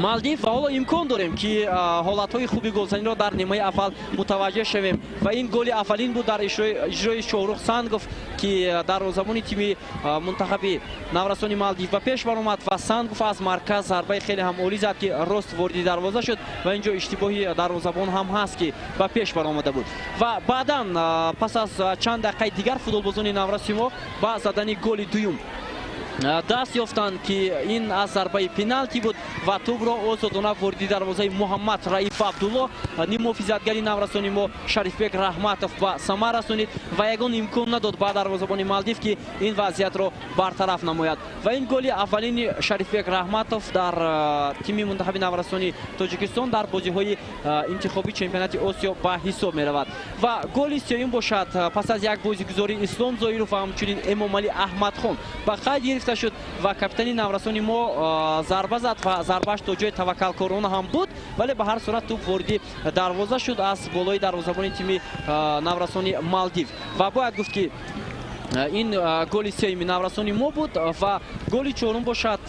Малдив. Ва ҳоло имкон дорем, ки ҳолатҳои хуби голзаниро дар нимаи аввал мутаваҷҷеҳ шавем. Ва ин голи аввалин буд дар иҷрои Шоҳрух Сангов, ки дарвозабони тими мунтахаби наврасони Малдив ба пеш баромад ва Сангов аз марказ зарбаи хеле ҳам олӣ зад, ки рост вориди дарвоза шуд ва инҷо иштибоҳи дарвозабон ҳам ҳаст, ки ба пеш баромада буд. Ва баъдан пас аз чанд дақиқаи дигар футболбозони навраси мо ба задани голи дуюм даст ёфтанд, ки ин аз зарбаи пеналти буд ва тӯбро озодона вориди дарвозаи Муҳаммад Раиф Абдулло, ниммуҳофизатгари наврасони мо Шарифбек Раҳматов ба самар расонид ва ягон имкон надод ба дарвозабони Малдив, ки ин вазъиятро бартараф намояд. Ва ин голи аввалини Шарифбек Раҳматов дар тими мунтахаби наврасони Тоҷикистон дар бозиҳои интихобии чемпионати Осиё ба ҳисоб меравад. Ва голи сеюм бошад пас аз як бозигузори Ислом Зоиров ва ҳамчунин Эмомалӣ Аҳмадхон ба қайд гирифта шуд ва капитани наврасони мо зарба зад ва зарбааш то ҷои таваккалкорона ҳам буд, вале ба ҳар сурат тӯб вориди дарвоза шуд аз болои дарвозабони тими наврасони Малдив. Ва бояд гуфт, ки ин голи сеюми наврасони мо буд. Ва голи чорум бошад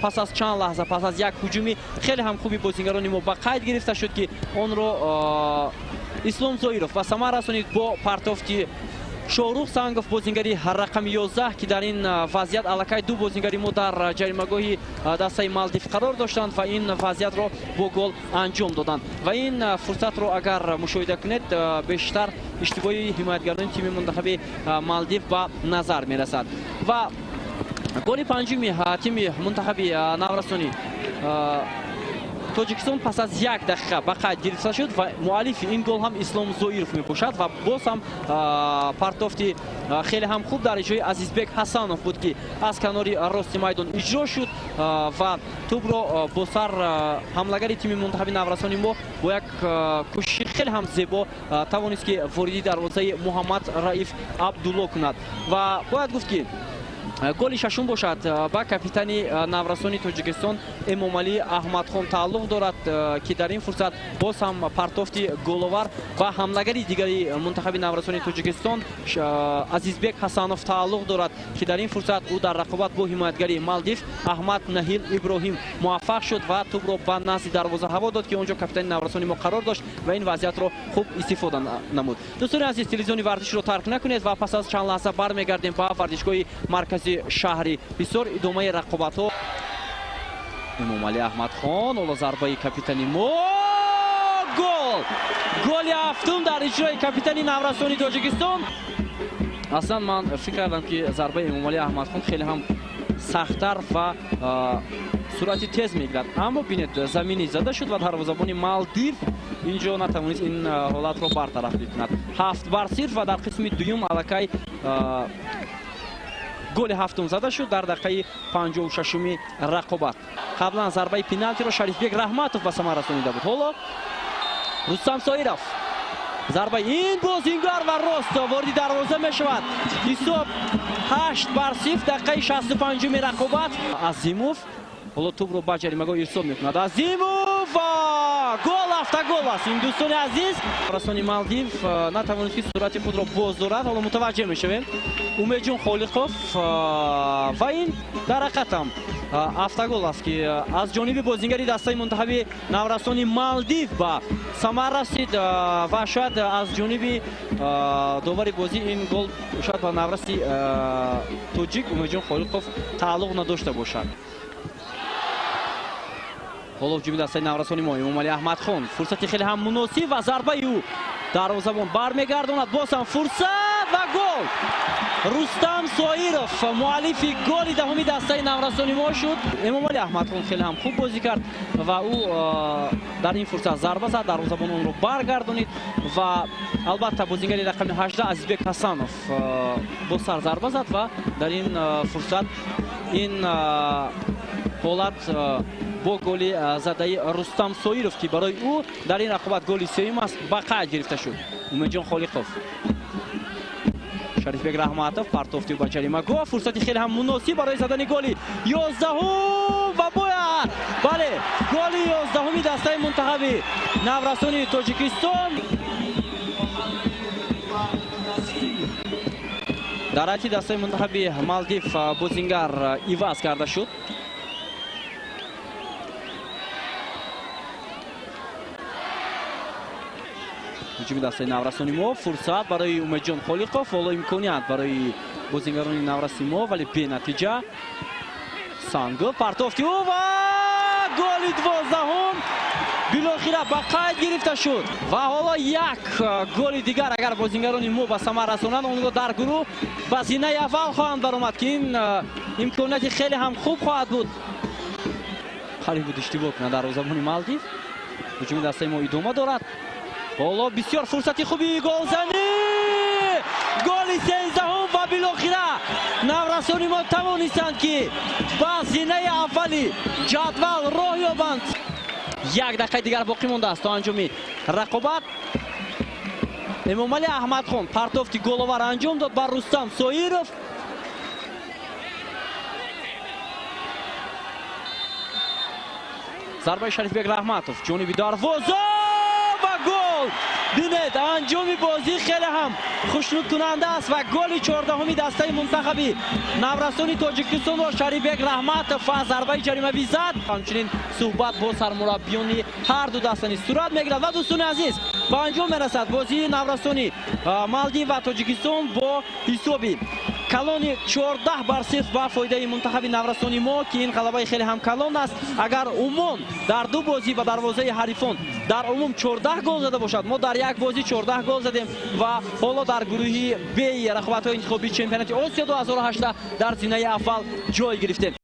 пас аз чанд лаҳза, пас аз як ҳуҷуми хеле ҳам хуби бозингарони мо ба қайд гирифта шуд, ки онро Ислом Зоиров ба самар расонид бо партофти Шоҳрух Сангов, бозингари рақами 11, ки дар ин вазъият аллакай ду бозингари мо дар ҷаримагоҳи дастаи Малдив қарор доштанд ва ин вазъиятро бо гол анҷом доданд. Ва ин фурсатро агар мушоҳида кунед, бештар иштибоҳи ҳимоятгарони тими мунтахаби Малдив ба назар мерасад. Ва голи панҷуми тими мунтахаби наврасони Тоҷикистон пас аз як дақиқа ба қайд гирифта шуд ва муаллифи ин гол ҳам Ислом Зоиров мебошад. Ва боз ҳам партофти хеле ҳам хуб дар иҷрои Азизбек Ҳасанов буд, ки аз канори рости майдон иҷро шуд ва тӯбро бо сар ҳамлагари тими мунтахаби наврасони мо бо як кӯшиши хеле ҳам зебо тавонист, ки вориди дарвозаи Муҳаммад Раиф Абдулло кунад. Ва бояд гуфт, ки голи шашум бошад ба капитани наврасони Тоҷикистон Эмомалӣ Аҳмадхон тааллуқ дорад, ки дар ин фурсат боз ҳам партофти головар ба ҳамлагари дигари мунтахаби наврасони Тоҷикистон Азизбек Ҳасанов тааллуқ дорад, ки дар ин фурсат ӯ дар рақобат бо ҳимоятгари Малдив Аҳмад Наҳил Иброҳим муваффақ шуд ва тӯбро ба назди дарвоза ҳаво дод, ки он ҷо капитани наврасони мо қарор дошт ва ин вазъиятро хуб истифода намуд. Дӯстони азиз, телевизиони варзишро тарк накунед ва пас аз чанд лаҳза бармегардем ба варзишгоҳи маркази шаҳри Ҳисор, идомаи рақобатҳо. Эмомалӣ Аҳмадхон, ҳоло зарбаи капитани мо, гол! Голи ҳафтум дар иҷрои капитани наврасони Тоҷикистон. Аслан ман фикр кардам, ки зарбаи Эмомалӣ Аҳмадхон хеле ҳам сахттар ва суръати тез мегирад, аммо бинед, заминӣ зада шуд ва дарвозабони Малдив инҷо натавонист ин ҳолатро бартараф бикунад. 7-0 ва дар қисми дуюм аллакай голи ҳафтум зада шуд дар дақиқаи 56-уми рақобат. Қаблан зарбаи пеналтиро Шарифбек Раҳматов ба самар расонида буд. Ҳоло Рустам Соиров, зарбаи ин бозингар ва рост вориди дарвоза мешавад. Ҳисоб 8-0, дақиқаи 65-уми рақобат. Азимов ҳоло тӯбро ба ҷаримагоҳ ирсол мекунад. Азимов ва гол, автогол аст ин, дӯстони азиз. Расони Малдив натавонист, ки суръати худро боз дорад. Ҳоло мутаваҷҷеҳ мешавем, Умедҷон Холиқов, ва ин дар ҳақиқат ҳам автогол аст, ки аз ҷониби бозингари дастаи мунтахаби наврасони Малдив ба самар расид ва шояд аз ҷониби довари бозӣ ин гол шояд ба навраси тоҷик Умедҷон Холиқов тааллуқ надошта бошад. Ҳоло ҳуҷуми дастаи наврасони мо, Эмомалӣ Аҳмадхон, фурсати хеле ҳам муносиб ва зарбаи ӯ, дарвозабон бармегардонад. Боз ҳам фурсат ва гол! Рустам Соиров муаллифи голи даҳуми дастаи наврасони мо шуд. Эмомалӣ Аҳмадхон хеле ҳам хуб бозӣ кард ва ӯ дар ин фурсат зарба зад, дарвозабон онро баргардонид ва албатта бозингари рақами 18 Азизбек Ҳасанов бо сар зарба зад ва дар ин фурсат ин ҳолат бо голи задаи Рустам Соиров, ки барои ӯ дар ин рақобат голи сеюм аст, ба қайд гирифта шуд. Умедҷон Холиқов, Шарифбек Раҳматов, партофти ба ҷаримагоҳ, фурсати хеле ҳам муносиб барои задани голи 11-ум ва бояд, бале, голи 11-уми дастаи мунтахаби наврасони Тоҷикистон. Дар ҳайати дастаи мунтахаби Малдив бозингар иваз карда шуд. Ҳуҷуми дастаи наврасони мо, фурсат барои Умедҷон Холиқов, ҳоло имконият барои бозингарони навраси мо, вале бенатиҷа. Сангов партофти ӯ ва голи 12-ум билохира ба қайд гирифта шуд. Ва ҳоло як голи дигар агар бозингарони мо ба самар расонанд, онро дар гурӯҳ ба зинаи аввал хоҳанд баромад, ки ин имконияти хеле ҳам хуб хоҳад буд. Қариб буд иштибоҳ кунад дарвозабони Малдив. Ҳуҷуми дастаи мо идома дорад. Ҳоло бисёр фурсати хуби голзанӣ, голи 13-ум ва билохира наврасони мо тавонистанд, ки ба зинаи аввали ҷадвал роҳ ёбанд. Як дақиқаи дигар боқӣ мондааст то анҷоми рақобат. Эмомалӣ Аҳмадхон партофти головар анҷом дод бар Рустам Соиров. Зарбаи Шарифбек Раҳматов ҷониби дарвоза ва гол. Бинед, анҷоми бозӣ хеле ҳам хушнудкунанда аст ва голи 14-уми дастаи мунтахаби наврасони Тоҷикистонро Шарифбек Раҳматов аз зарбаи ҷаримавӣ зад. Ҳамчунин суҳбат бо сармураббиёни ҳар ду даста низ сурат мегирад. Ва дӯстони азиз, ба анҷом мерасад бозии наврасони Малдив ва Тоҷикистон бо ҳисоби калони 14-0 ба фоидаи мунтахаби наврасони мо, ки ин ғалабаи хеле ҳам калон аст. Агар Умон дар ду бозӣ ба дарвозаи ҳарифон дар умум 14 гол зада бошад, мо дар як бозӣ 14 гол задем ва ҳоло дар гурӯҳи Б рақобатҳои интихобии чемпионати Осиё 2018 дар зинаи аввал ҷой гирифтем.